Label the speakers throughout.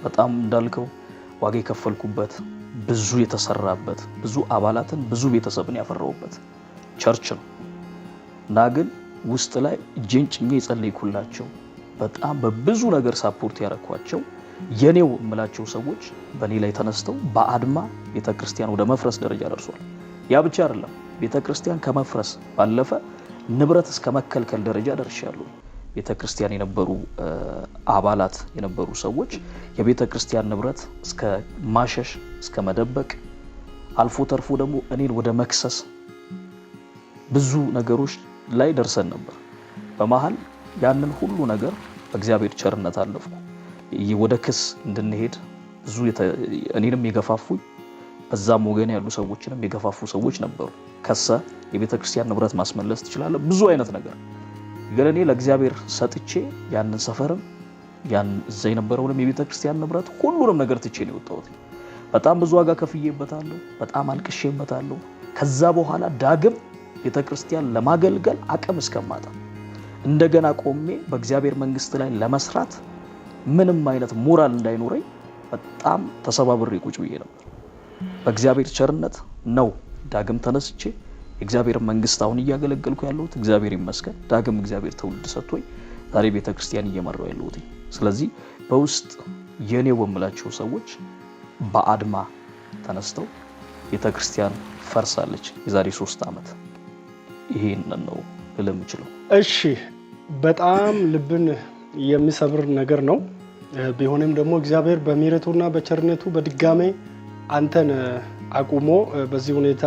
Speaker 1: በጣም እንዳልከው ዋጋ የከፈልኩበት፣ ብዙ የተሰራበት፣ ብዙ አባላትን፣ ብዙ ቤተሰብን ያፈራሁበት church ነው። እና ግን ውስጥ ላይ እጄን ጭኜ የጸለይኩላቸው፣ በጣም በብዙ ነገር support ያረኳቸው፣ የኔው የምላቸው ሰዎች በእኔ ላይ ተነስተው በአድማ ቤተክርስቲያን ወደ መፍረስ ደረጃ ደርሷል። ያ ብቻ አይደለም፣ ቤተክርስቲያን ከመፍረስ ባለፈ ንብረት እስከ መከልከል ደረጃ ደርሻለሁ። ቤተክርስቲያን የነበሩ አባላት የነበሩ ሰዎች የቤተክርስቲያን ንብረት እስከ ማሸሽ፣ እስከ መደበቅ፣ አልፎ ተርፎ ደግሞ እኔን ወደ መክሰስ ብዙ ነገሮች ላይ ደርሰን ነበር። በመሀል ያንን ሁሉ ነገር በእግዚአብሔር ቸርነት አለፍኩ። ወደ ክስ እንድንሄድ ብዙ እኔንም የገፋፉኝ፣ በዛም ወገን ያሉ ሰዎችንም የገፋፉ ሰዎች ነበሩ። ከሰ የቤተ ክርስቲያን ንብረት ማስመለስ ትችላለህ፣ ብዙ አይነት ነገር። ግን እኔ ለእግዚአብሔር ሰጥቼ ያንን ሰፈርም ያን እዛ የነበረውንም የቤተ ክርስቲያን ንብረት ሁሉንም ነገር ትቼ ነው የወጣሁት። በጣም ብዙ ዋጋ ከፍዬበታለሁ። በጣም አልቅሼበታለሁ። ከዛ በኋላ ዳግም ቤተ ክርስቲያን ለማገልገል አቅም እስከማጣ፣ እንደገና ቆሜ በእግዚአብሔር መንግስት ላይ ለመስራት ምንም አይነት ሞራል እንዳይኖረኝ በጣም ተሰባብሬ ቁጭ ብዬ ነበር። በእግዚአብሔር ቸርነት ነው ዳግም ተነስቼ የእግዚአብሔር መንግስት አሁን እያገለገልኩ ያለሁት። እግዚአብሔር ይመስገን። ዳግም እግዚአብሔር ትውልድ ሰጥቶኝ ዛሬ ቤተ ክርስቲያን እየመራው ያለሁት። ስለዚህ በውስጥ የኔው በምላቸው ሰዎች በአድማ ተነስተው ቤተ ክርስቲያን ፈርሳለች የዛሬ 3 ዓመት። ይሄንን ነው ልል የምችለው።
Speaker 2: እሺ፣ በጣም ልብን የሚሰብር ነገር ነው። ቢሆንም ደግሞ እግዚአብሔር በምሕረቱና በቸርነቱ በድጋሜ አንተን አቁሞ በዚህ ሁኔታ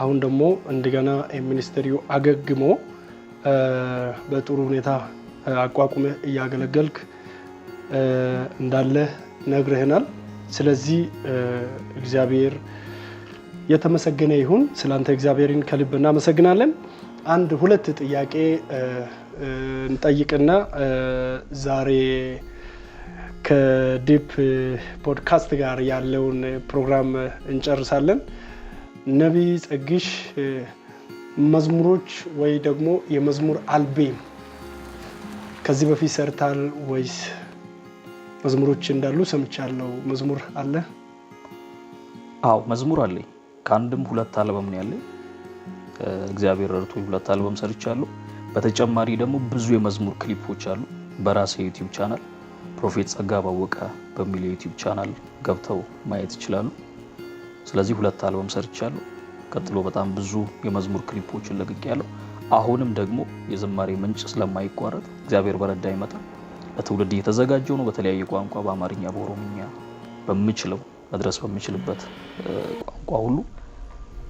Speaker 2: አሁን ደግሞ እንደገና ministry ው አገግሞ በጥሩ ሁኔታ አቋቁመ እያገለገልክ እንዳለ ነግረህናል። ስለዚህ እግዚአብሔር የተመሰገነ ይሁን። ስላንተ እግዚአብሔርን ከልብ እናመሰግናለን። አንድ ሁለት ጥያቄ እንጠይቅና ዛሬ ከ Deep Podcast ጋር ያለውን ፕሮግራም እንጨርሳለን። ነቢይ ጸግሽ፣ መዝሙሮች ወይ ደግሞ የመዝሙር አልበም ከዚህ በፊት ሰርታል ወይስ? መዝሙሮች እንዳሉ ሰምቻለሁ። መዝሙር አለ?
Speaker 1: አዎ፣ መዝሙር አለኝ። ከአንድም ሁለት አልበም ነው ያለኝ። እግዚአብሔር ረድቶኝ ሁለት አልበም ሰርቻለሁ። በተጨማሪ ደግሞ ብዙ የመዝሙር ክሊፖች አሉ። በራሴ YouTube channel፣ Prophet ጸጋ ባወቀ በሚል የ YouTube channel ገብተው ማየት ይችላሉ። ስለዚህ ሁለት አልበም ሰርቻለሁ። ቀጥሎ በጣም ብዙ የመዝሙር ክሊፖችን ለቅቄያለሁ። አሁንም ደግሞ የዝማሬ ምንጭ ስለማይቋረጥ እግዚአብሔር በረዳ ይመጣል። ለትውልድ እየተዘጋጀው ነው። በተለያየ ቋንቋ፣ በአማርኛ፣ በኦሮምኛ፣ በምችለው መድረስ በምችልበት ቋንቋ ሁሉ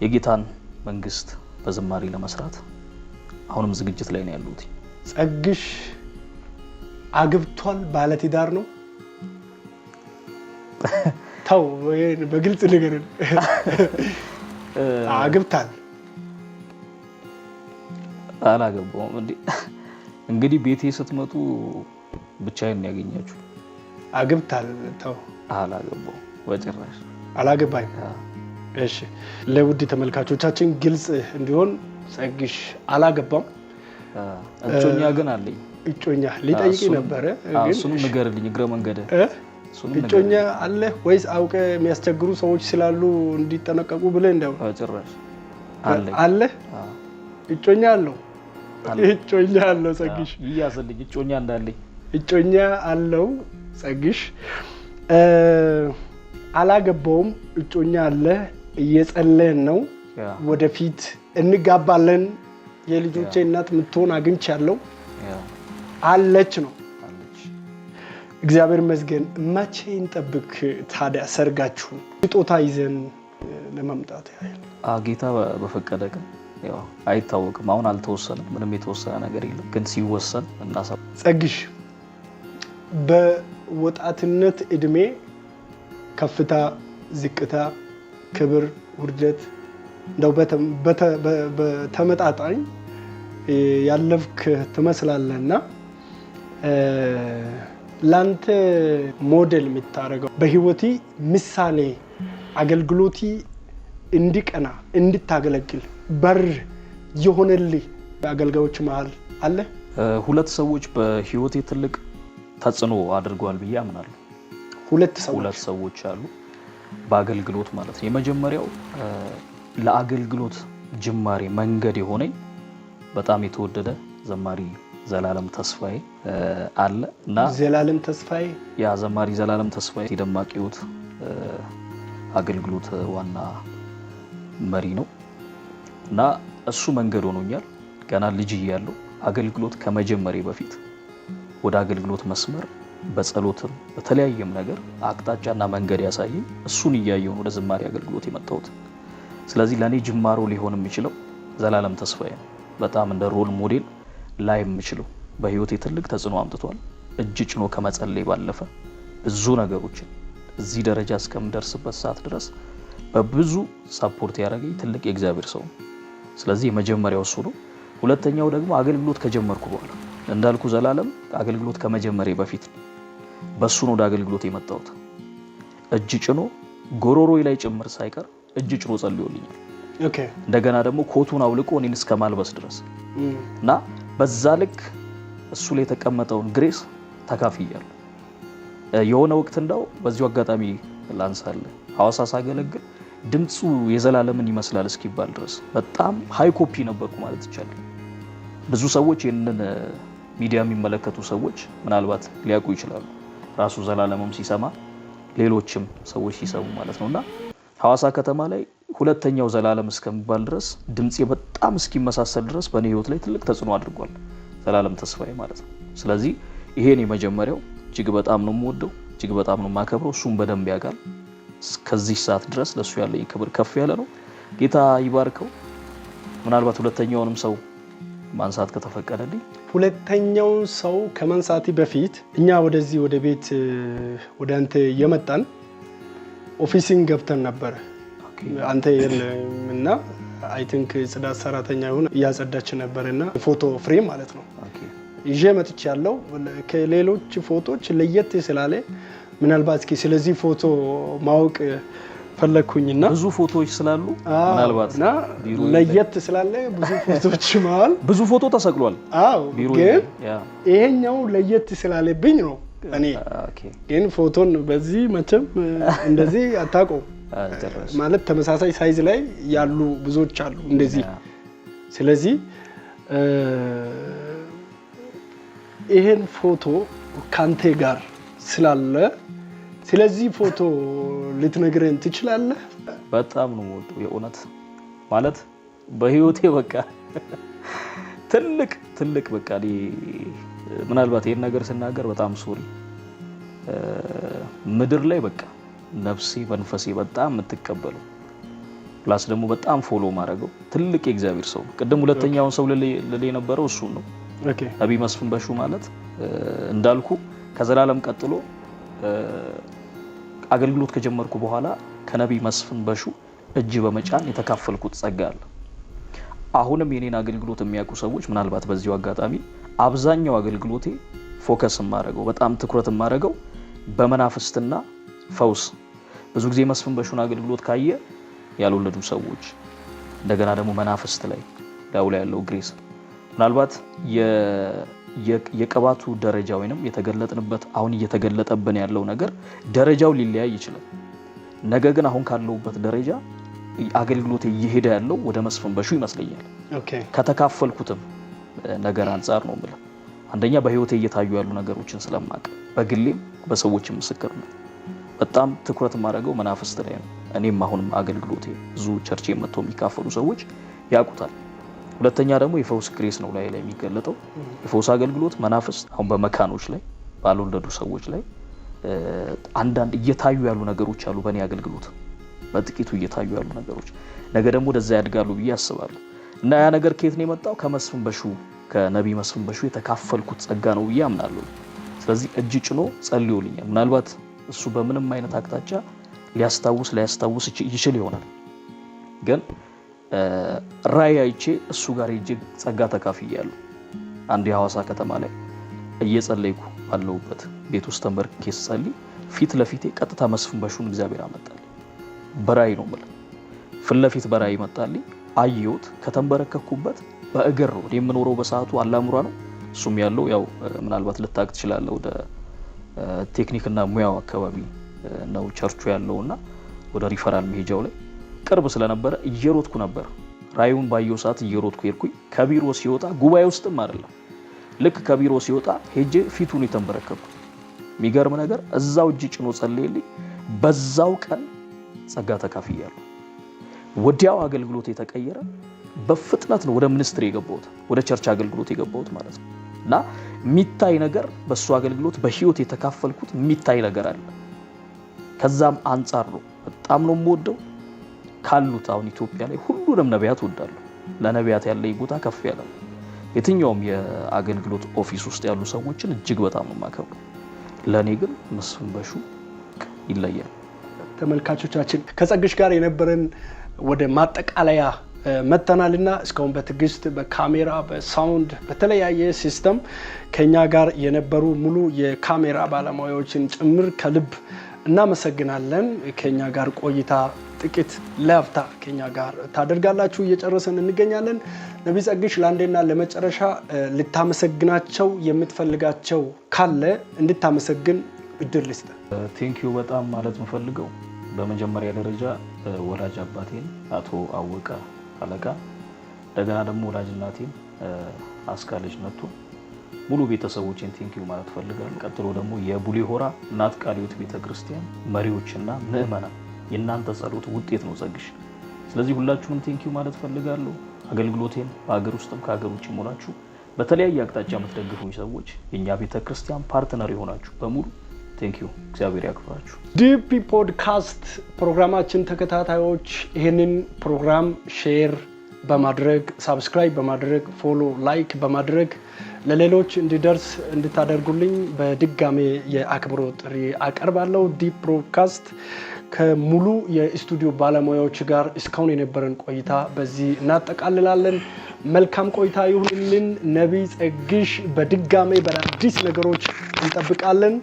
Speaker 1: የጌታን መንግስት በዝማሬ ለመስራት አሁንም ዝግጅት ላይ ነው ያሉት።
Speaker 2: ጸግሽ አግብቷል? ባለትዳር ነው? ተው፣ በግልጽ ንገረን። አግብታል?
Speaker 1: አላገባውም። እንግዲህ ቤቴ ስትመጡ ብቻዬን ያገኛችሁ።
Speaker 2: አግብታል? ተው።
Speaker 1: አላገባውም በጭራሽ።
Speaker 2: አላገባኝ። እሺ፣ ለውድ ተመልካቾቻችን ግልጽ እንዲሆን ጸግሽ አላገባም።
Speaker 1: እጮኛ ግን አለኝ።
Speaker 2: እጮኛ ሊጠይቅ ነበረ።
Speaker 1: እሱንም ንገርልኝ እግረ መንገድ።
Speaker 2: እጮኛ አለ ወይስ አውቀ የሚያስቸግሩ ሰዎች ስላሉ እንዲጠነቀቁ ብለህ እንደው?
Speaker 1: ጭራሽ።
Speaker 2: አለ፣ እጮኛ አለው፣ እጮኛ አለው ጸግሽ።
Speaker 1: ይያዝልኝ እጮኛ እንዳለኝ።
Speaker 2: እጮኛ አለው ጸግሽ። አላገባውም፣ እጮኛ አለ፣ እየጸለየን ነው። ወደፊት እንጋባለን። የልጆቼ እናት የምትሆን አግኝቻለሁ፣ አለች ነው። እግዚአብሔር ይመስገን። መቼ እንጠብቅ ታዲያ ሰርጋችሁን? ስጦታ ይዘን ለመምጣት ያህል።
Speaker 1: ጌታ በፈቀደ ቀን፣ ያው አይታወቅም። አሁን አልተወሰነም። ምንም የተወሰነ ነገር የለም። ግን ሲወሰን እናሳ
Speaker 2: ጸግሽ፣ በወጣትነት እድሜ ከፍታ፣ ዝቅታ፣ ክብር፣ ውርደት እንደው በተመጣጣኝ ያለፍክ ትመስላለህ እና ለአንተ ሞዴል የምታደርገው፣ በህይወቲ ምሳሌ፣ አገልግሎቲ እንዲቀና እንድታገለግል በር የሆነልህ በአገልጋዮች መሀል አለ?
Speaker 1: ሁለት ሰዎች በህይወቴ ትልቅ ተጽዕኖ አድርገዋል ብዬ አምናለሁ።
Speaker 2: ሁለት ሰዎች።
Speaker 1: ሁለት ሰዎች አሉ በአገልግሎት ማለት ነው። የመጀመሪያው ለአገልግሎት ጅማሬ መንገድ የሆነኝ በጣም የተወደደ ዘማሪ ዘላለም ተስፋዬ አለ እና
Speaker 2: ዘላለም ተስፋዬ።
Speaker 1: ያ ዘማሪ ዘላለም ተስፋዬ የደማቅ ሕይወት አገልግሎት ዋና መሪ ነው እና እሱ መንገድ ሆኖኛል። ገና ልጅ እያለሁ አገልግሎት ከመጀመሬ በፊት ወደ አገልግሎት መስመር በጸሎትም በተለያየም ነገር አቅጣጫና መንገድ ያሳየኝ እሱን እያየሁ ነው ወደ ዝማሬ አገልግሎት የመጣሁት። ስለዚህ ለእኔ ጅማሮ ሊሆን የሚችለው ዘላለም ተስፋዬ ነው። በጣም እንደ role model ላይ የምችለው በህይወቴ ትልቅ ተጽዕኖ አምጥቷል። እጅ ጭኖ ከመጸለይ ባለፈ ብዙ ነገሮችን እዚህ ደረጃ እስከምደርስበት ሰዓት ድረስ በብዙ support ያደረገኝ ትልቅ የእግዚአብሔር ሰው ነው። ስለዚህ የመጀመሪያው እሱ ነው። ሁለተኛው ደግሞ አገልግሎት ከጀመርኩ በኋላ እንዳልኩ ዘላለም አገልግሎት ከመጀመሬ በፊት ነው። በሱ ነው ወደ አገልግሎት የመጣሁት። እጅ ጭኖ ጎሮሮዬ ላይ ጭምር ሳይቀር እጅ ጭኖ ጸልዮልኛል። እንደገና ደግሞ ኮቱን አውልቆ እኔን እስከ ማልበስ ድረስ እና በዛ ልክ እሱ ላይ የተቀመጠውን grace ተካፍያለሁ። የሆነ ወቅት እንዳው በዚሁ አጋጣሚ ላንሳለ፣ ሐዋሳ ሳገለግል ድምፁ የዘላለምን ይመስላል እስኪባል ድረስ በጣም high copy ነበርኩ ማለት ይቻላል። ብዙ ሰዎች ይህንን ሚዲያ የሚመለከቱ ሰዎች ምናልባት ሊያውቁ ይችላሉ። ራሱ ዘላለምም ሲሰማ ሌሎችም ሰዎች ሲሰሙ ማለት ነው እና ሐዋሳ ከተማ ላይ ሁለተኛው ዘላለም እስከሚባል ድረስ ድምፄ በጣም እስኪመሳሰል ድረስ በእኔ ህይወት ላይ ትልቅ ተጽዕኖ አድርጓል ዘላለም ተስፋዬ ማለት ነው። ስለዚህ ይሄን የመጀመሪያው እጅግ በጣም ነው የምወደው፣ እጅግ በጣም ነው የማከብረው። እሱም በደንብ ያውቃል። እስከዚህ ሰዓት ድረስ ለእሱ ያለኝ ክብር ከፍ ያለ ነው። ጌታ ይባርከው። ምናልባት ሁለተኛውንም ሰው ማንሳት ከተፈቀደልኝ።
Speaker 2: ሁለተኛውን ሰው ከማንሳቴ በፊት እኛ ወደዚህ ወደ ቤት ወደ አንተ የመጣን office ን ገብተን ነበረ። አንተ የለም እና I think ጽዳት ሰራተኛ ይሁን እያጸዳች ነበር እና ፎቶ frame ማለት ነው ይዤ መጥቼ ያለው ከሌሎች ፎቶዎች ለየት ስላለ ምናልባት እስኪ ስለዚህ ፎቶ ማወቅ ፈለግኩኝና
Speaker 1: ብዙ ፎቶዎች ስላሉ ምናልባት
Speaker 2: እና ለየት ስላለ ብዙ ፎቶዎች መሀል
Speaker 1: ብዙ ፎቶ ተሰቅሏል።
Speaker 2: አዎ፣ ግን ይሄኛው ለየት ስላለብኝ ነው። እኔ ግን ፎቶን በዚህ መቼም እንደዚህ አታውቀውም ማለት ተመሳሳይ size ላይ ያሉ ብዙዎች አሉ እንደዚህ። ስለዚህ ይሄን ፎቶ ካንተ ጋር ስላለ ስለዚህ ፎቶ ልትነግረን ትችላለህ?
Speaker 1: በጣም ነው የምወደው የእውነት ማለት በህይወቴ በቃ ትልቅ ትልቅ በቃ ምናልባት ይሄን ነገር ስናገር በጣም sorry፣ ምድር ላይ በቃ ነፍሴ መንፈሴ በጣም የምትቀበለው plus ደግሞ በጣም follow ማድረገው ትልቅ የእግዚአብሔር ሰው ነው። ቅድም ሁለተኛውን ሰው ልል የነበረው እሱ ነው። ነቢይ መስፍን በሹ ማለት እንዳልኩ ከዘላለም ቀጥሎ አገልግሎት ከጀመርኩ በኋላ ከነቢይ መስፍን በሹ እጅ በመጫን የተካፈልኩት ጸጋ አለ። አሁንም የኔን አገልግሎት የሚያውቁ ሰዎች ምናልባት በዚሁ አጋጣሚ አብዛኛው አገልግሎቴ focus የማደርገው በጣም ትኩረት የማደርገው በመናፍስትና ፈውስ። ብዙ ጊዜ መስፍን በሹን አገልግሎት ካየ ያልወለዱ ሰዎች እንደገና ደግሞ መናፍስት ላይ ላዩ ላይ ያለው grace ምናልባት የቅባቱ ደረጃ ወይንም የተገለጥንበት አሁን እየተገለጠብን ያለው ነገር ደረጃው ሊለያይ ይችላል። ነገ ግን አሁን ካለሁበት ደረጃ አገልግሎት እየሄደ ያለው ወደ መስፍን በሹ ይመስለኛል። ከተካፈልኩትም ነገር አንጻር ነው የምልህ። አንደኛ በህይወቴ እየታዩ ያሉ ነገሮችን ስለማቅ በግሌም በሰዎችም ምስክርነት በጣም ትኩረት የማደርገው መናፍስት ላይ ነው። እኔም አሁንም አገልግሎቴ ብዙ church መጥተው የሚካፈሉ ሰዎች ያውቁታል። ሁለተኛ ደግሞ የፈውስ grace ነው ላይ ላይ የሚገለጠው የፈውስ አገልግሎት መናፍስት አሁን በመካኖች ላይ ባልወለዱ ሰዎች ላይ አንዳንድ እየታዩ ያሉ ነገሮች አሉ። በእኔ አገልግሎት በጥቂቱ እየታዩ ያሉ ነገሮች ነገ ደግሞ ወደዛ ያድጋሉ ብዬ አስባለሁ። እና ያ ነገር ከየት ነው የመጣው? ከመስፍን በሹ ከነቢይ መስፍን በሹ የተካፈልኩት ጸጋ ነው ብዬ አምናለሁ። ስለዚህ እጅ ጭኖ ጸልዮልኛል። ምናልባት እሱ በምንም አይነት አቅጣጫ ሊያስታውስ ላያስታውስ ይችል ይሆናል፣ ግን ራእይ አይቼ እሱ ጋር ሄጄ ጸጋ ተካፍያለሁ። አንድ የሐዋሳ ከተማ ላይ እየጸለይኩ ባለሁበት ቤት ውስጥ ተንበርክኬ ስጸልይ ፊት ለፊቴ ቀጥታ መስፍን በሹን እግዚአብሔር አመጣልኝ። በራእይ ነው የምልህ። ፊት ለፊት በራእይ መጣልኝ፣ አየሁት። ከተንበረከኩበት በእግር ነው የምኖረው፣ በሰዓቱ አላሙራ ነው እሱም ያለው ያው ምናልባት ልታቅ ትችላለህ፣ ወደ ቴክኒክና ሙያው አካባቢ ነው ቸርቹ ያለውና ወደ ሪፈራል መሄጃው ላይ ቅርብ ስለነበረ እየሮጥኩ ነበር። ራእዩን ባየው ሰዓት እየሮጥኩ ሄድኩኝ። ከቢሮ ሲወጣ፣ ጉባኤ ውስጥም አይደለም፣ ልክ ከቢሮ ሲወጣ ሄጄ ፊቱን የተንበረከኩት። የሚገርም ነገር እዛው እጅ ጭኖ ጸለየልኝ። በዛው ቀን ጸጋ ተካፍያለሁ። ወዲያው አገልግሎት የተቀየረ፣ በፍጥነት ነው ወደ ministry የገባሁት፣ ወደ church አገልግሎት የገባሁት ማለት ነው። እና የሚታይ ነገር በእሱ አገልግሎት በህይወት የተካፈልኩት የሚታይ ነገር አለ። ከዛም አንጻር ነው በጣም ነው የምወደው። ካሉት አሁን ኢትዮጵያ ላይ ሁሉንም ነቢያት እወዳለሁ። ለነቢያት ያለኝ ቦታ ከፍ ያለ ነው። የትኛውም የአገልግሎት office ውስጥ ያሉ ሰዎችን እጅግ በጣም ነው የማከብረው። ለእኔ ግን መስፍን በሹ ይለያል።
Speaker 2: ተመልካቾቻችን፣ ከጸግሽ ጋር የነበረን ወደ ማጠቃለያ መጥተናልና እስካሁን በትዕግስት በካሜራ፣ በ sound፣ በተለያየ system ከኛ ጋር የነበሩ ሙሉ የካሜራ ባለሙያዎችን ጭምር ከልብ እናመሰግናለን። ከኛ ጋር ቆይታ ጥቂት ለፍታ ከኛ ጋር ታደርጋላችሁ። እየጨረስን እንገኛለን። ነቢይ ጸግሽ፣ ለአንዴና ለመጨረሻ ልታመሰግናቸው የምትፈልጋቸው ካለ እንድታመሰግን እድል ልስጥ።
Speaker 1: Thank you በጣም ማለት የምፈልገው በመጀመሪያ ደረጃ ወላጅ አባቴን አቶ አወቀ አለቃ፣ እንደገና ደግሞ ወላጅ እናቴን አስካለች ነቶ፣ ሙሉ ቤተሰቦቼን thank you ማለት እፈልጋለሁ። ቀጥሎ ደግሞ የቡሌ ሆራ እናት ቃለ ሕይወት ቤተክርስቲያን መሪዎችና ምዕመናን፣ የእናንተ ጸሎት ውጤት ነው ጸግሽ። ስለዚህ ሁላችሁንም thank you ማለት እፈልጋለሁ። አገልግሎቴን በሀገር ውስጥም ከሀገር ውጭ ሆናችሁ በተለያየ አቅጣጫ የምትደግፉኝ ሰዎች፣ የእኛ ቤተክርስቲያን partner የሆናችሁ በሙሉ thank you። እግዚአብሔር ያክብራችሁ።
Speaker 2: ዲፒ ፖድካስት ፕሮግራማችን ተከታታዮች፣ ይህንን ፕሮግራም share በማድረግ፣ subscribe በማድረግ፣ follow፣ like በማድረግ ለሌሎች እንዲደርስ እንድታደርጉልኝ በድጋሜ የአክብሮት ጥሪ አቀርባለሁ። ዲፕ ፖድካስት ከሙሉ የስቱዲዮ ባለሙያዎች ጋር እስካሁን የነበረን ቆይታ በዚህ እናጠቃልላለን። መልካም ቆይታ ይሁንልን። ነቢይ ጸግሽ በድጋሜ በአዳዲስ ነገሮች እንጠብቃለን።